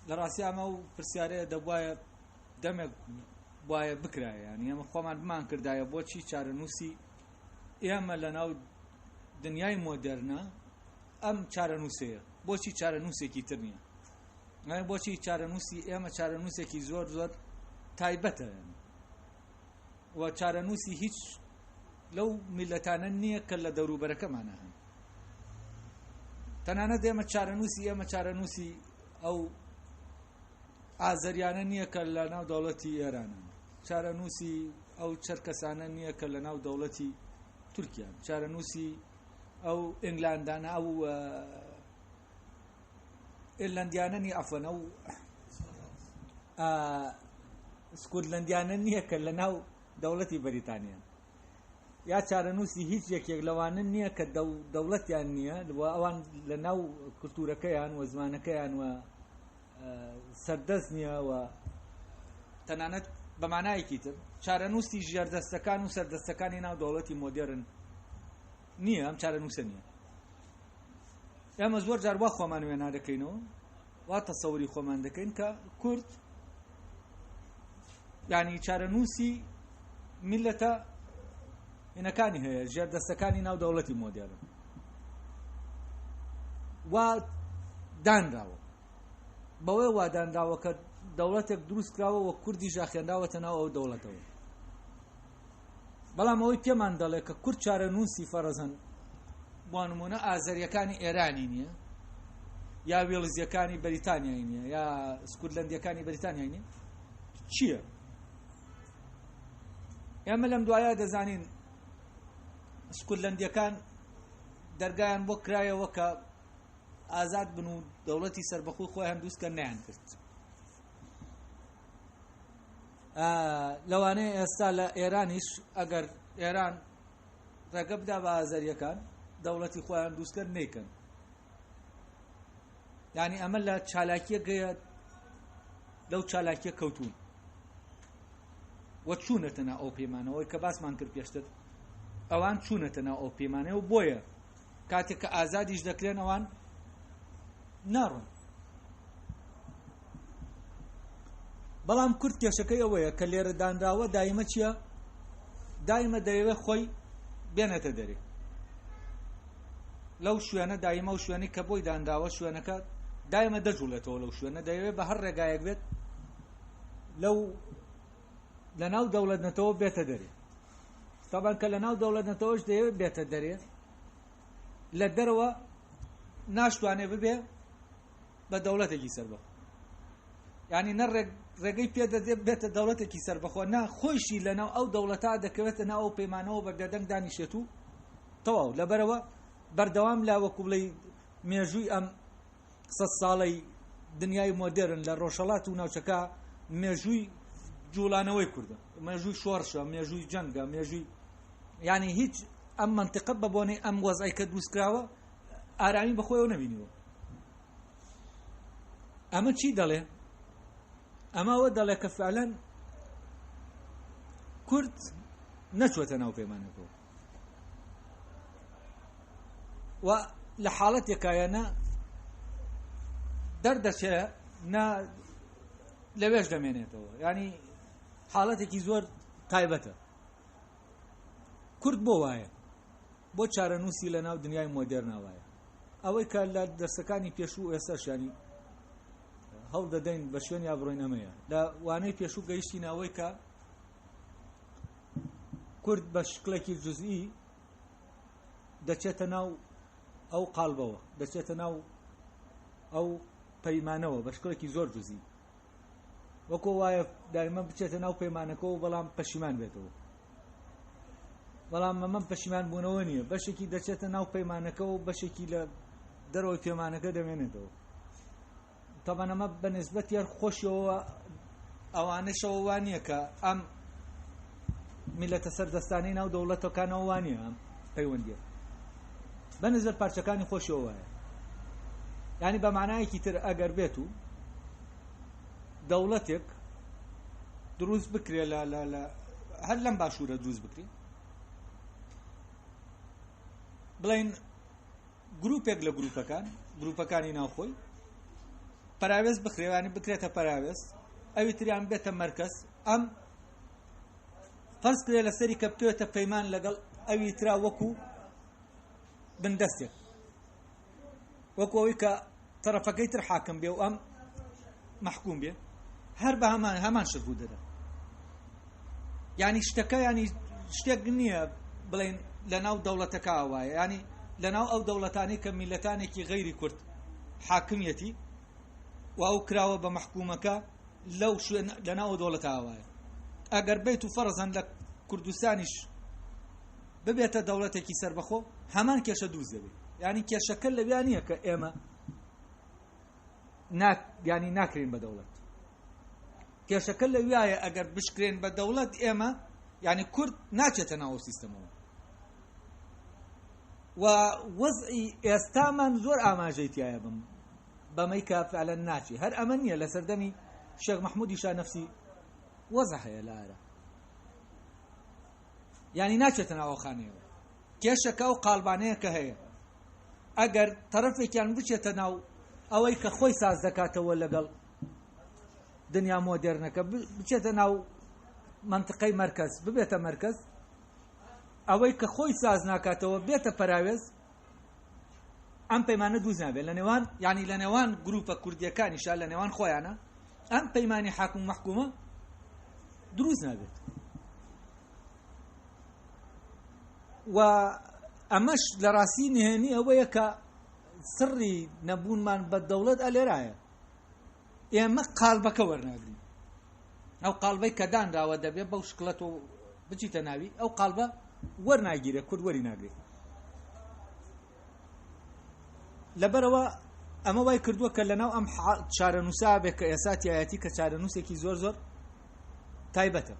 لە ڕاستی ئەمە و پرسیارەیە دەبواە دەمێک وایە بکرایە یانی ئێمە خۆمان بمان کردایە بۆچی چارەنووسی ئێمە لە ناو دنیای مۆدێرنە ئەم چارەنووسەیە بۆچی چارەنووسێکی تر نییە بۆچی چارەنووسی ئێمە چارەنووسێکی زۆر زۆر تایبەتە و چارەنووسی هیچ لەو میلەتانە نییە کە لە دەوروبەرەکەمانە هەن تەنانەت ئێمە چارەنووسی ئێمە چارەنووسی ئەو ئازەریانە نییە کە لە ناو دەوڵەتی ئێرانن، چارەنووسی ئەو چەرکەسانە نییە کە لە ناو دەوڵەتی تورکیان، چارەنووسی ئەو ئینگلاندانە ئەو ئێرلەندیانە نیە عەفوەن ئەو سکوتلەندیانە نییە کە لە ناو دەوڵەتی بەریتانیان. یا چارەنووسی هیچ یەکێک لەوانە نییە کە دەوڵەتیان نییە و ئەوان لە ناو کولتوورەکەیان و زمانەکەیان و سەردەست نییە و تەنانەت بە مانایەکی تر چارەنووسی ژێردەستەکان و سەردەستەکانی ناو دەوڵەتی مۆدێرن نییە ئەم چارەنووسە نییە ئێمە زۆر جار وا خۆمان وێنا دەکەینەوە وا تەسەوری خۆمان دەکەین کە کورد یعنی چارەنووسی میلەتە هینەکانی هەیە ژێردەستەکانی ناو دەوڵەتی مۆدێرن وا دانراوە بەوەی وا دانراوە کە دەوڵەتێک دروست کراوە وە کوردی ژاخێنراوەتە ناو ئەو دەوڵەتەوە بەڵام ئەوەی پێمان دەڵێ کە کورد چارەنووسی فەرەزەن بۆ نمونە ئازەریەکانی ئێرانی نییە یا وێڵزیەکانی بەریتانیای نییە یا سکوتلەندیەکانی بەریتانیای نییە چییە؟ ئێمە لەم دوایە دەزانین سکوتلەندیەکان دەرگایان بۆ کرایەوە کە ئازاد بن و دەوڵەتی سربەخۆی خۆیان دروستکە نیان کرد لەوانەیە ئێستا لە ئێرانیش ئەگەر ئێران ڕێگە بدا بە ئازەریەکان دەوڵەتی خۆیان دروستکەن نیکەن یعنی ئەمە لە چالاکیەکەیە لەو چالاکیە کەوتون و چوونەتە ناو ئەو پەیمانەوەی کە باسمان کرد پێشتر ئەوان چوونەتە ناو ئەو پەیمانەیە و بۆیە کاتێک کە ئازادیش دەکرێن ئەوان ناڕۆن بەڵام کورد کێشەکەی ئەوەیە کە لێرە دانراوە دایمە چییە دایمە دەیەوێت خۆی بێنێتە دەرێ لەو شوێنە دایمە و شوێنی کە بۆی دانراوە شوێنەکە دایمە دەجوڵێتەوە لەو شوێنە دەیەوێت بە هەر ڕێگایەک بێت لەو لە ناو دەوڵەت نەتەوە بێتە دەرێ تابان کە لە ناو دەوڵەت نەتەوەش دەیەوێت بێتە دەرێ لە دەرەوە ناشتوانێ ببێ بە دەوڵەتێکی سەربەخۆ یعنی نە ڕێگەی پێ دەدێ بێتە دەوڵەتێکی سەربەخۆ نا خۆیشی لەناو ئەو دەوڵەتا دەکەوێتە ناو ئەو پەیمانەوە بە بێدەنگ دانیشێت و تەواو لەبەرەوە بەردەوام لا وەکو بڵێ مێژووی ئەم سە ساڵەی دنیای مۆدێرن لە ڕۆژهەڵات و ناوچەکە مێژووی جوڵانەوەی کوردە مێژووی شۆڕشە مێژووی جەنگە مێژووی یعنی هیچ ئەم منطقە بە بۆنەی ئەم وەزعی کە دروست کراوە ئارامی بەخۆیەوە نەبینیوە ئەمە چی دەڵێ ئەمە ئەوە دەڵێ کە فعلەن کورد نەچوەتە ناو پەیمانەکەەوە و لە حاڵەتێکایە نە دەردەچێ نە لەوێش دەمێنێتەوە ینی حاڵەتێکی زۆر تایبەتە کورد بۆ وایە بۆ چارەنووسی لە ناو دنیای مۆدێرنا وایە ئەوەی کە لە دەرسەکانی پێشوو ئێستاش ینی هەوڵ دەدەین بە شوێن یا بڕۆین ئەمەیە لە وانەی پێشوو گەیشتین ئەوەی کە کورد بە شکلێکی جزئی دەچێتە ناو ئەو قالبەوە دەچێتە ناو ئەو پەیمانەوە بە شکلێکی زۆر جزئی وەکۆ وایە دایمە بچێتە ناو پەیمانەکەەوە بەڵام پەشیمان بێتەوە بەڵام مەمەم پەشیمان بوونەوە نییە بەشێکی دەچێتە ناو پەیمانەکە و بەشێکی لە دەرەوەی پەیمانەکە دەمێنێتەوە تەبەن ئەمە بە نسبەت یار خۆشیەوە ئەوانەشەوە وانە کە ئەم میلەتە سەردەستانەی ناو دەوڵەتەکانەوە وانە ئەم پەیوەندیە بە نسبەت پارچەکانی خۆشیەوە وایە یعنی بە معنایەکی تر ئەگەر بێت و دەوڵەتێک دروست بکرێ لە لە لە هەر لەم باشوورە دروست بکرێ بڵین گروپێک لە گروپەکان گروپەکانی ناوخۆی پەراوێز بخرێوانی بکرێتە پەراوێز، ئەوی تریان بێتە مەرکەز، ئەم فەرز کرێ لەسەری کە بکەوێتە پەیمان لەگەڵ ئەوی ترا وەکو بندەستێک، وەکو ئەوەی کە تەرەفەکەی تر حاکم بێ و ئەم مەحکوم بێ، هەر بە هەمان هەمان شت ڕوو دەدا. یعنی شتەکە ینی شتێک نییە بڵێن لەناو دەوڵەتەکە وایە، ینی لەناو ئەو دەوڵەتانی کە میلەتانێکی غەیری کورد حاکمیەتی و ئەو کراوە بە مەحکومەکە لەو شوێن لەناو دەوڵەتە وایە. ئەگەر بیت و فەرزەن لە کوردستانیش ببێتە دەوڵەتێکی سربەخۆ هەمان کێشە دروست دەبێت. یعنی کێشەکە لەویا نییە کە ئێمە ینی ناکرێن بە دەوڵەت. کێشەکە لەویایە ئەگەر بشکرێن بە دەوڵەت ئێمە یعنی کورد ناچێتە ناو سیستەمەوە. و وەزعی ئێستامان زۆر ئاماژەی تایە بم بەمەی کە فعلا ناچی. هەر ئەمە نییە لە سەردەمی شێخ مەحموودی شا نەفسی وەزع هەیە لە ئارا، یعنی ناچێتە ناو خانەیەوە. کێشەکە ئەو قالبانەیە کە هەیە، ئەگەر تەرەفێکیان بچێتە ناو ئەوەی کە خۆی ساز دەکاتەوە لەگەڵ دنیا مۆدێرنەکە، بچێتە ناو منطقەی مەرکەز، ببێتە مەرکەز، ئەوەی کە خۆی ساز ناکاتەوە بێتە پەراوێز، ئەم پەیمانە دروست نابێت لە نێوان، یعنی لە نێوان گروپە کوردیەکانیشا لە نێوان خۆیانە ئەم پەیمانی حاکم و مەحکومە دروست نابێت. و ئەمەش لە ڕاستی نهێنی ئەوەیە کە سڕی نەبوونمان بە دەوڵەت ئەلێرایە. ئێمە قالبەکە وەرناگرین، ئەو قالبەی کە دانراوە دەبێت بەو شکڵەت و بچیتە ناوی، ئەو قالبە وەرناگیرێ، کورد وەری ناگرێت. لەبەرەوە ئەمە وای کردووە کە لەناو ئەم چارەنووسا بێت کە ئێستا تایەتی، کە چارەنووسێکی زۆر زۆر تایبەتە.